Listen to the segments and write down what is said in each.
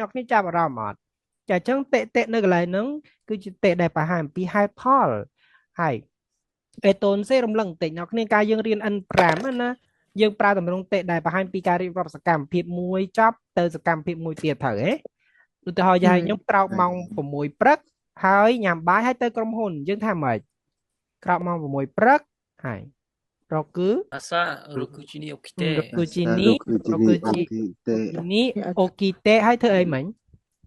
អ្នកគ្នាចាប់អារម្មណ៍អត់ចាអញ្ចឹងててនៅកន្លែងហ្នឹងគឺជាてដែលបង្ហាញអំពីហេតុផលហើយអេតូនសេរំលឹងបន្តិចអ្នកគ្នាការយើងរៀន N5 ណាយើងប្រើតម្រងてដែលបង្ហាញពីការរៀបរាប់សកម្មភាពមួយចប់ទៅសកម្មភាពមួយទៀតត្រូវហ៎ឧទាហរណ៍យ៉ាងខ្ញុំក្រោកម៉ោង6ព្រឹកហើយញ៉ាំបាយហើយទៅក្រុមហ៊ុនយើងថាម៉េចក្រោកម៉ោង6ព្រឹកហើយរកគឺ 朝6時に起きて 6時に 6 6時時に起きて に起きてហើយធ្វើអីមិញ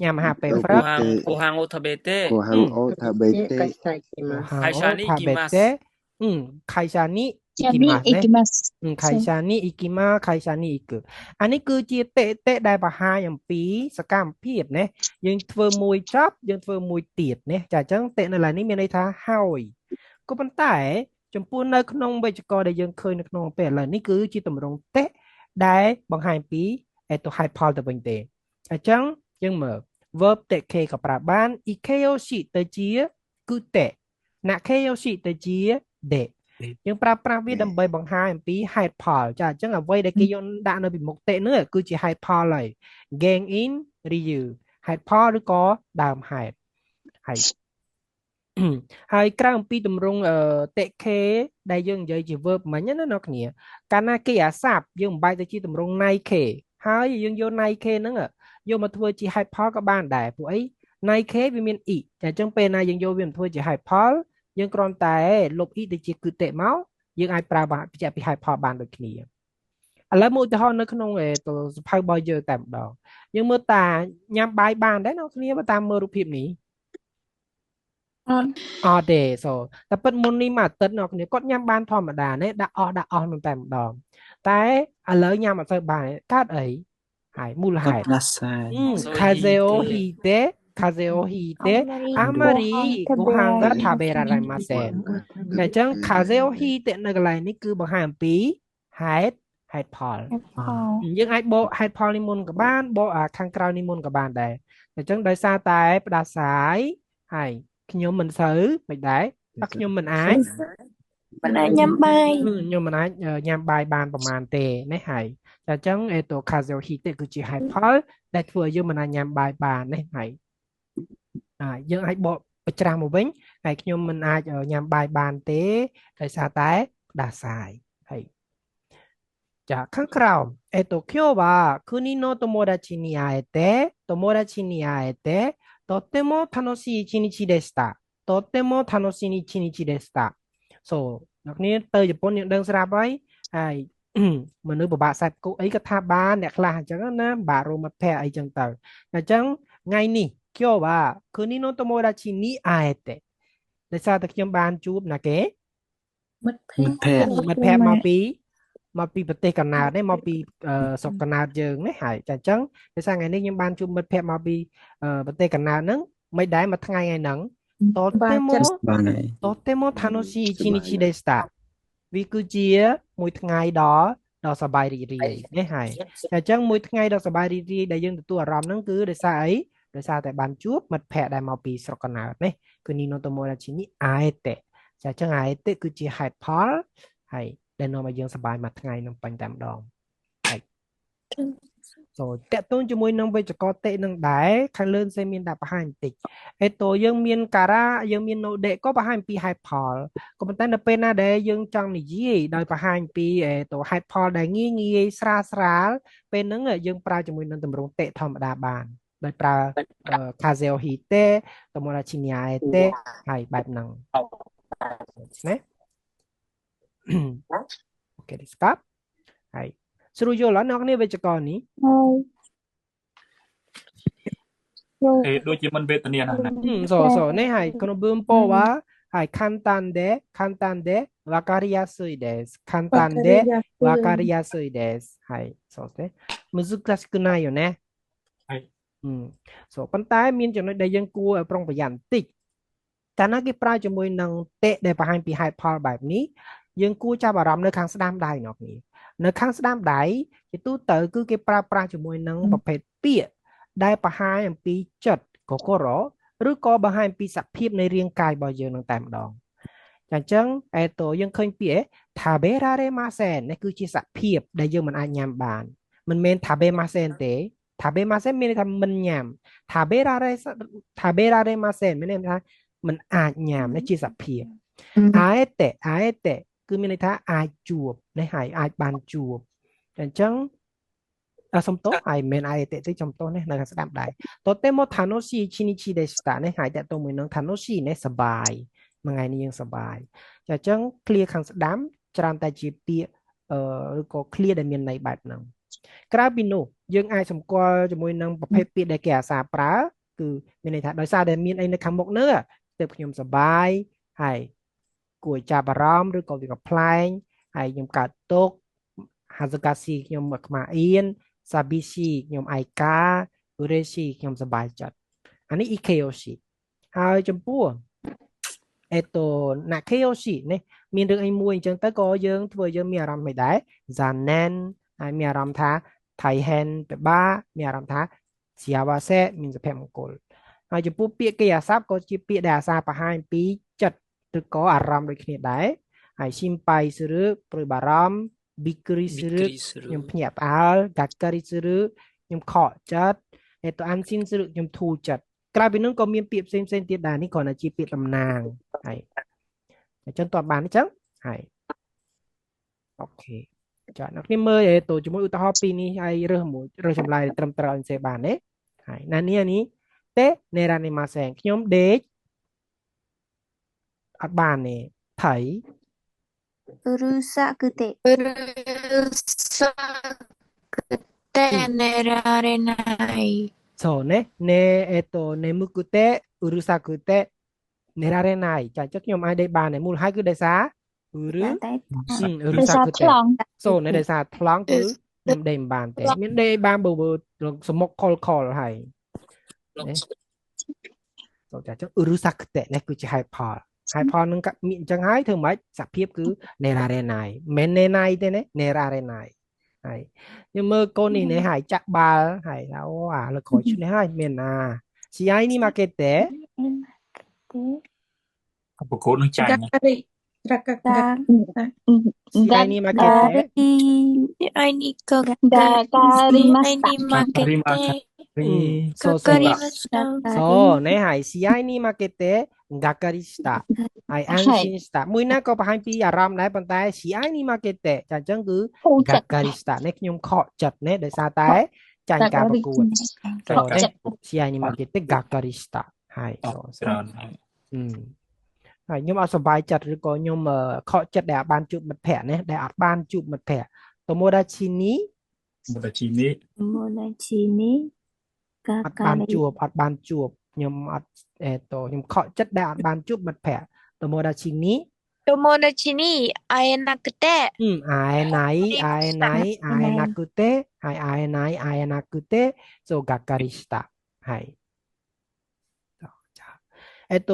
ញ៉ាំអាហារពេលព្រឹក ご飯ご飯を食べてご飯を食べて会社行きます。会社に行きますうん会社に行きにます行きます 会社に行きます会社に行くអានេះគឺជាててដែលបង្ហាញអំពីសកម្មភាពណាយើងធ្វើមួយចប់យើងធ្វើមួយទៀតណាចាអញ្ចឹងてនៅឡើយនេះមានន័យថាហើយក៏ប៉ុន្តែចំពោះនៅក្នុងវេយ្យាករណ៍ដែលយើងឃើញនៅក្នុងពេលឥឡូវនេះគឺជាទម្រង់てដែលបង្ហាញពីអេតូហេតុផលទៅវិញទេអញ្ចឹងយើងមើល verb て形ក៏ប្រើបាន い形容詞ទៅជាគឺてな形容詞ទៅជាでយើងប្រើប្រាស់វាដើម្បីបង្ហាញអំពីហេតុផលចាអញ្ចឹងអ្វីដែលគេយកដាក់នៅពីមុខてនោះគឺជាហេតុផលហើយ 原因理由ហេតុផលឬក៏ដើមហេតុហើយហើយក្រៅអំពីទម្រង់て形ដែលយើងនិយាយជា verb មិញណាអ្នកគ្នាកាលណាគេអាស័ព្ទយើងបំបែកទៅជាទម្រង់ ない形ហើយយើងយក ない形ហ្នឹងយកមកធ្វើជាហេតុផលក៏បានដែរព្រោះអី ない形វាមាន いតែអញ្ចឹងពេលណាយើងយកវាមកធ្វើជាហេតុផលយើងគ្រាន់តែលុប いទៅជាគឺてមកយើងអាចប្រើបញ្ជាក់ពីហេតុផលបានដូចគ្នាឥឡូវមកឧទាហរណ៍នៅក្នុងសភៅរបស់យើងតែម្ដងយើងមើលតាញ៉ាំបាយបានដែរអ្នកគ្នាបើតាមមើលរូបភាពនេះ អត់ អត់ទេសូតែពិតមុននេះមួយអាទិត្យអ្នកគ្នាគាត់ញ៉ាំបានធម្មតានេះដាក់អស់ដាក់អស់នឹងតែម្ដងតែឥឡូវញ៉ាំអត់សូវបានកើតអីហើយមូលហេតុ ផ្ដាសាយ 風邪をひいて風邪をひいてあまりご飯が食べられませんអញ្ចឹង風邪をひいてនៅកន្លែងនេះគឺបង្ហាញអំពីហេតុហេតុផល ផល យើងអាចបកហេតុផលនេះមុនក៏បានបកអាខាងក្រៅនេះមុនក៏បានដែរអញ្ចឹងដោយសារតែផ្ដាសាយហើយខ្ញុំមិនសូវមិនដែរតែខ្ញុំមិនអាច មិនអាចញ៉ាំបាយ ខ្ញុំមិនអាចញ៉ាំបាយបានប្រហែលទេណាហើយតែអញ្ចឹងអេតូ風邪をひいてគឺជាហេតុផលដែលធ្វើឲ្យយើងមិនអាចញ៉ាំបាយបានណាហើយអាយើងអាចបកបញ្ច្រាស់មកវិញហើយខ្ញុំមិនអាចញ៉ាំបាយបានទេដោយសារតែផ្ដាសាយហើយចាខាងក្រោមえっと今日は国の友達に会えて友達に会えてとっても楽しい一日でしたとっても楽しい一日でしたそうអ្នកគ្នាទៅជប៉ុនយើងដឹងស្រាប់ហើយហើយមនុស្សពិបាកខ្សែគោអីក៏ថាបានអ្នកខ្លះអញ្ចឹងណាពិបាករមិត្តភ័ក្តិអីចឹងទៅអញ្ចឹងថ្ងៃនេះ今日は国の友達に会えてដោយសារតែខ្ញុំបានជួបណាគេ មិត្តភ មិត្តភ័ក្តិ មិត្តភ័ក្តិមកពីមកពីប្រទេសកណ្ដាលនេះមកពីស្រុកកណ្ដាលយើងនេះហើយចាអញ្ចឹងដោយសារថ្ងៃនេះខ្ញុំបានជួបមិត្តភ័ក្តិមកពីប្រទេសកណ្ដាលហ្នឹងមិនដែរមួយថ្ងៃថ្ងៃហ្នឹងとても បានហើយ とても楽しい一日でしたវាគឺជាមួយថ្ងៃដ៏ដ៏សប្បាយរីករាយនេះហើយតែអញ្ចឹងមួយថ្ងៃដ៏សប្បាយរីករាយដែលយើងទទួលអារម្មណ៍ហ្នឹងគឺដោយសារអីដោយសារតែបានជួបមិត្តភ័ក្តិដែលមកពីស្រុកកណ្ដាលនេះគឺ国の友達に会えてចាអញ្ចឹង会えてគឺជាហេតុផលហើយដែលនាំឲ្យយើងសប្បាយមួយថ្ងៃនឹងពេញតែម្ដងហើយសូតកតងជាមួយនឹងវេយ្យាករណ៍てនឹងដែរខាងលើសេមានដាក់បង្ហាញបន្តិចអេតូយើងមានការ៉ាយើងមានのでក៏បង្ហាញពីហេតុផលក៏ប៉ុន្តែនៅពេលណាដែលយើងចង់និយាយដោយបង្ហាញពីអេតូហេតុផលដែលងាយងាយស្រាលស្រាលពេលហ្នឹងយើងប្រើជាមួយនឹងទម្រង់てធម្មតាបានដោយប្រើ風邪をひいて友達に会えてហើយបែបហ្នឹងណា OK ですかហើយស្រួលយល់អត់អ្នកគ្នាវេយ្យាករណ៍នេះ ហើយ អេដូចជាមិនវេទនាណាស់ណា そうそうねはいこの文法ははい簡単で簡単でわかりやすいです簡単でわかりやすいですはいそうですね難しくないよね ហើយ そうប៉ុន្តែមានចំណុចដែលយើងគួរឲ្យប្រុងប្រយ័ត្នបន្តិចកាលណាគេប្រើជាមួយនឹងてដែលបង្ហាញពីហេតុផលបែបនេះយើងគួរចាប់អារម្មណ៍នៅខាងស្ដាំដៃអ្នកគ្នានៅខាងស្ដាំដៃជាទូទៅគឺគេប្រើប្រាស់ជាមួយនឹងប្រភេទពាក្យដែលបង្ហាញអំពីចិត្តកករឬក៏បង្ហាញពីសភាពនៃរាងកាយរបស់យើងនឹងតែម្ដងចាអញ្ចឹងអេតូយើងឃើញពាក្យ食べられませんនេះគឺជាសភាពដែលយើងមិនអាចញ៉ាំបានមិនមែន食べませんទេ食食べませんមានន័យថាមិនញ៉ាំ食べられ食べられませんមានន័យថាមិនអាចញ៉ាំនេះជាសភាព 会えて会えてគឺមានន័យថាអាចជួបនេះហើយអាចបានជួបអញ្ចឹងអសុំទោសហើយមិនមែន会えてទេសុំទោសនេះនៅខាងស្ដាប់ដែរとても楽しい一日でしたនេះហើយតទៅមួយនឹង楽しいនេះសប្បាយមួយថ្ងៃនេះយើងសប្បាយចាអញ្ចឹង clear ខាងស្ដាំច្រើនតែជាពាក្យអឺឬក៏ clear ដែលមានន័យបែបហ្នឹងក្រៅពីនោះយើងអាចសម្គាល់ជាមួយនឹងប្រភេទពាក្យដែលគេអាសាប្រើគឺមានន័យថាដោយសារតែមានអីនៅខាងមុខនោះទើបខ្ញុំសប្បាយហើយគួរឲ្យចាប់អារម្មណ៍ឬក៏វាកំប្លែងហើយខ្ញុំកើតទុក្ខ恥ずかしいខ្ញុំខ្មាស់អៀន寂しいខ្ញុំឯកា嬉しいខ្ញុំសប្បាយចិត្តអានេះ 形容詞ហើយចំពោះえっとな形容詞នេះមានរឿងអីមួយអញ្ចឹងទៅក៏យើងធ្វើយើងមានអារម្មណ៍មិនដែរ残念ហើយមានអារម្មណ៍ថា大変ពិបាកមានអារម្មណ៍ថា幸せមានសុភមង្គលហើយចំពោះពាក្យកិរិយាសព្ទក៏ជាពាក្យដែលអាសាបង្ហាញពីចិត្តឬក៏អារម្មណ៍ដូចគ្នាដែរហើយ心配するព្រួយបារម្ភびっくりするびっくりする ខ្ញុំភ្ញាក់ផ្អើលがっかりするខ្ញុំខកចិត្តえっと安心するខ្ញុំធូរចិត្តក្រៅពីនោះក៏មានពាក្យផ្សេងផ្សេងទៀតដែរនេះគ្រាន់តែជាពាក្យតំណាងហើយអញ្ចឹងតើបានអញ្ចឹងហើយ OK ចាអ្នកគ្នាមើលឯទៅជាមួយឧទាហរណ៍ពីរនេះហើយរើសមួយរើសចម្លើយត្រឹមត្រូវអញ្ចេះបានទេហើយណានេះនេះて寝られませんខ្ញុំដេកអត់បានទេថៃ うるさくてうるさくて寝られない。そうねねえっと眠くてうるさくて寝られないចាអញ្ចឹងខ្ញុំអាចដេកបានដែរមូលហេតុគឺដោយសារうる តែ うる ដោយ さ く て សារថ្លង់ សូនដោយសារថ្លង់គឺខ្ញុំដេកមិនបានទេមានដេកបានបើបើសមុកខលខលហើយនេះសូចាអញ្ចឹងうるさくてនេះគឺជាហេតុផលហេតុផលនឹងក៏មានអញ្ចឹងហើយធ្វើម៉េចសភាពគឺ寝られないមិនមែន寝ないទេណា寝られないហើយខ្ញុំមើលកូននេះនេះហើយចាក់បាល់ហើយថាអូអាលើក្រោយឈ្នះហើយមានណា試合に負けて ប្រកួតនឹងចាញ់ がっ ណា かりがっかがが試合に負けて会いにかがかかりりました会いに負けりまて រី そう か そう かりました。そうねហើយ試合に負けてがっかりしたហើយ安心したមួយណាក៏បង្ហាញពីអារម្មណ៍ដែរប៉ុន្តែ試合に負けてចាអញ្ចឹងគឺ ធូរ が っ ចិត្ត かりしたនេះខ្ញុំខកចិត្តនេះដោយសារតែចាញ់ការប្រកួត ខកចិត្ត 試合に負けてがっかりしたហើយ អ សូ ស់ច្រើនហើយ អឺហើយខ្ញុំអត់សប្បាយចិត្តឬក៏ខ្ញុំខកចិត្តដែលអត់បានជួបមិត្តភ័ក្តិណាដែលអត់បានជួបមិត្តភ័ក្តិ友達に មកតែជីនេះ 友達にが អត់បាន かり ជួបអត់បានជួបខ្ញុំអត់អេតខ្ញុំខកចិត្តដែលអត់បានជួបមិត្តភ័ក្តិ友達に友達に会えなくて会えない会えない会えなくてはい会えない会えなくてそうがっかりしたはい。じゃあえっと